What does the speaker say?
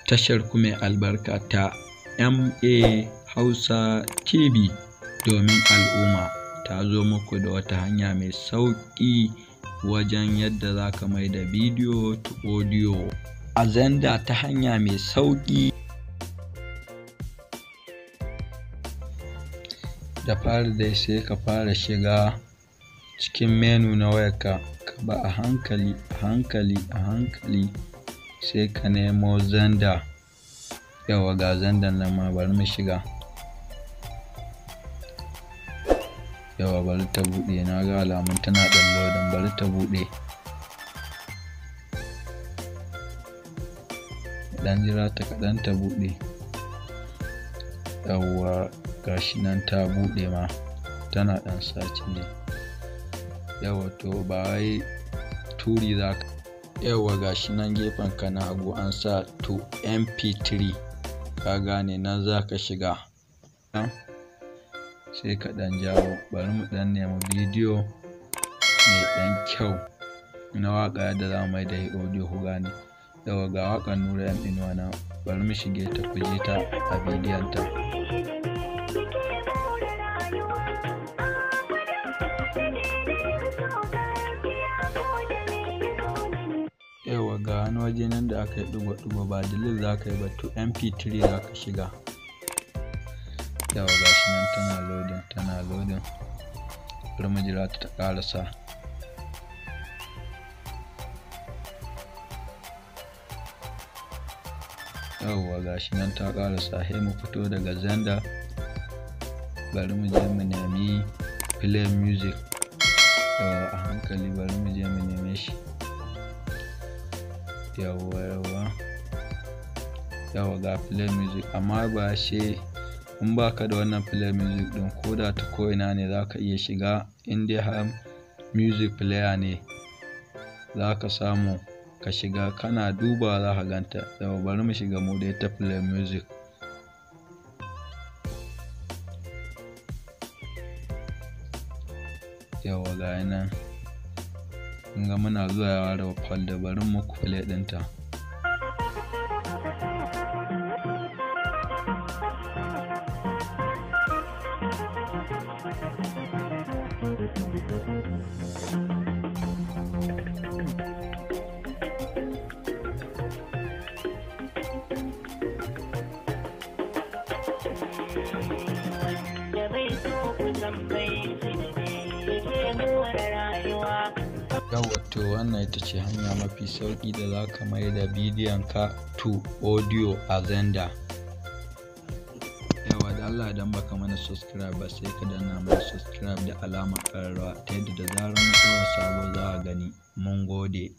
Tashar ku mai albarka ta MA Hausa TV domin al'umma ta zo muku da wata hanya mai sauƙi wajen yadda za ka mai da bidiyo to audio a Xender ta hanya mai sauƙi. Da fari dai sai ka fara shiga cikin menu na wayarka, ka bi a hankali a hankali a hankali sai ka nemo Xender. Yauwa, ga Xender nan ma, bari mu shiga. Yauwa, bari ta buɗe, na ga alamun tana ɗan loading, bari ta buɗe. Ɗan jira ta kaɗan ta buɗe. Yauwa, gashi nan ta buɗe ma, tana ɗan searching ne. Yauwa, to ba wai turi za ka. Yauwa, gashi nan gefen ka na hagu an sa to MP3, ka gane, nan za ka shiga. Sai ka ɗan jawo, bari mu ɗan nemi bidiyo mai ɗan kyau na waƙa yadda za mu mai da shi audio ku gane. Yauwa, ga waƙar Nura M Inuwa nan, bari mu shige ta ku ji ta a bidiyon ta. Yauwa, ga wani waje nan da aka yi ɗigo-ɗigo, ba delete za ka yi ba, to MP3 za ka shiga. Yauwa, gashi nan tana loading, tana loading. Bari mu jira ta ta ƙarasa. Yauwa, gashi nan ta ƙarasa, sai mu fito daga Xender. Bari mu je mu nemi play music. Yauwa, a hankali bari mu je mu neme shi. Yauwa, yauwa. Yauwa, ga play music, amma ba sai in baka da wannan play music ɗin, ko da ta ko ina ne za ka iya shiga, in dai har music player ne za ka samu ka shiga, kana dubawa za ka ganta. Yauwa, bari mu shiga mu dai ta play music. Yauwa, ga nan. Kun ga muna zuwa ya ware folder, bari muku play ɗinta. Da bai so ku tambaye shi da me yake more rayuwa. Yauwa, to wannan ita ce hanya mafi sauƙi da za ka mai da bidiyon ka to audio a Xender. Yauwa, da Allah idan baka mana subscribe ba, sai ka danna mana subscribe da alamar ƙararrawa ta yadda da zarar mun ɗora sabo za a gani. Mun gode.